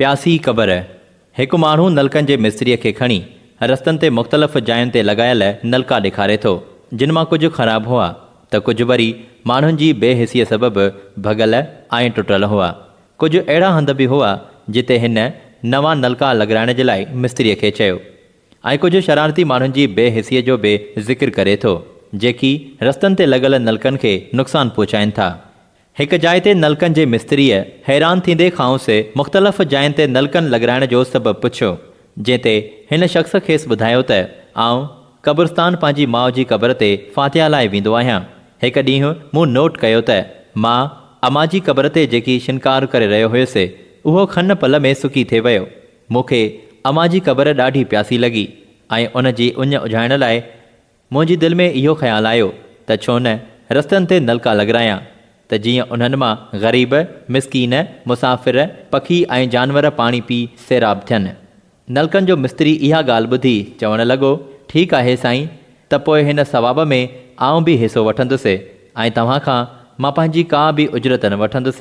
پياسي قبر، هڪ ماڻهو نلڪن جي مستريء کي کڻي رستن تي مختلف جاين تي لڳايل نلڪا ڏيکاري ٿو، جن مان ڪجهه خراب هئا ته ڪجهه وري ماڻهن جي بي حسيء سبب ڀڳل ۽ ٽٽل هئا. ڪجهه اهڙا هنڌ به هئا جتي هن نوان نلڪا لڳرائڻ جي لاء مستريء کي چيو ۽ ڪجهه شرارتي ماڻهن جي بي حسيء جو به ذڪر ڪري ٿو، جيڪي رستن تي لڳل نلڪن کي نقصان پهچائين ٿا. هڪ جاء تي نلڪن جي مستريء حيران ٿيندي کانئس مختلف جاين تي نلڪن لڳرائڻ جو سبب پڇيو، جنهن تي هن شخص کيس ٻڌايو ته آئون قبرستان پنهنجي ماء جي قبر تي فاتحه لاء ويندو آهيان. هڪ ڏينهن مون نوٽ ڪيو ته مان امان جي قبر تي جيڪي شنڪار ڪري رهيو هيس، اهو کن پل ۾ سڪي ٿي ويو. مون کي امان جي قبر ڏاڍي پياسي لڳي ۽ ان جي اڃ اجهائڻ لاء منهنجي دل ۾ اهو خيال آيو ته ڇو نه رستن تي نلڪا لڳرايان ته جيئن انهن مان غريب، مسڪين، مسافر، پکي ۽ جانور پاڻي پي سيراب ٿين. نلڪن جو مستري اها ڳالهه ٻڌي چوڻ لڳو، ٺيڪ آهي سائين، ته پوء هن ثواب ۾ آئون به حصو وٺندس ۽ توهان کان مان پنهنجي ڪا به اجرت نه وٺندس.